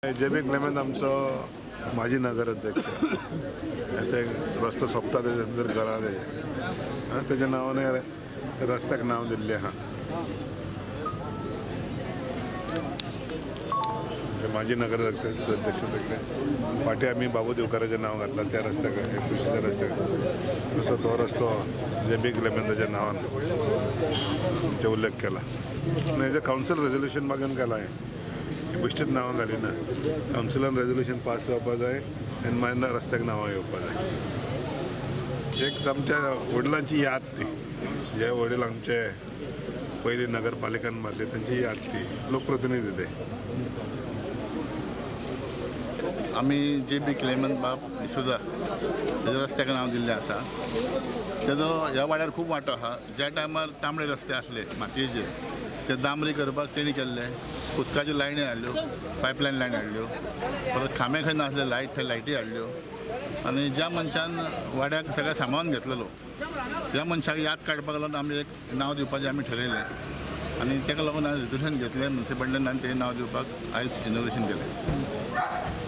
जेबी क्लेमेंत आमचो माजी नगराध्यक्ष, ते रस्तो सोंपता तेजे नंतर घरा तेजें तेज्या नांवान रस्त्याक नांव दिल्लें आहा। माजी नगराध्यक्ष फाटीं आमी बाबू दिवकाराचें नांव घातलां त्या रस्त्याक, कुशीच्या रस्त्याक, तसो तो रस्तो जेबी क्लेमेंताच्या नांवान आमचो उल्लेख केला। आनी हेजें कावन्सील रेजोल्युशन मागून केलां, हें बेश्टीच नांवां घालिना, कावन्सिलान रेजोल्युशन पास जावपा जाय आनी मागीर रस्त्याक नांवां येवपा जाय। एक आमच्या वडिलांची याद ती, जे वडील आमचे पयलीं नगरपालिकान मारली तांची याद ती, लोकप्रतिनिधी ते। आमी जे बी क्लेमेंत बाब डिसोजा तेज्या रस्त्याक नांव दिल्लें आसा। तेजो ह्या वाड्यार खूब वांटो आहा। ज्या टायमार तांबडे रस्ते आसले मातयेचे ते दामरी करपाक तेणी केल्ले, उदकाच्यो लायनी हाडल्यो, पायपलायन लायन हाडल्यो, परत खांबे खंय नासले लायट थंय लायटी हाडल्यो। आनी ज्या मनशान वाड्याक सगळें सामान घेतलेलो त्या मनशाक याद काडपाक लागून आमी एक नांव दिवपाचें आमी ठरयलें आनी ताका लागून आमी रेजोल्युशन घेतलें म्युनिसिपालिटीन आनी तें नांव दिवपाक आयज इनोग्रेशन केलें।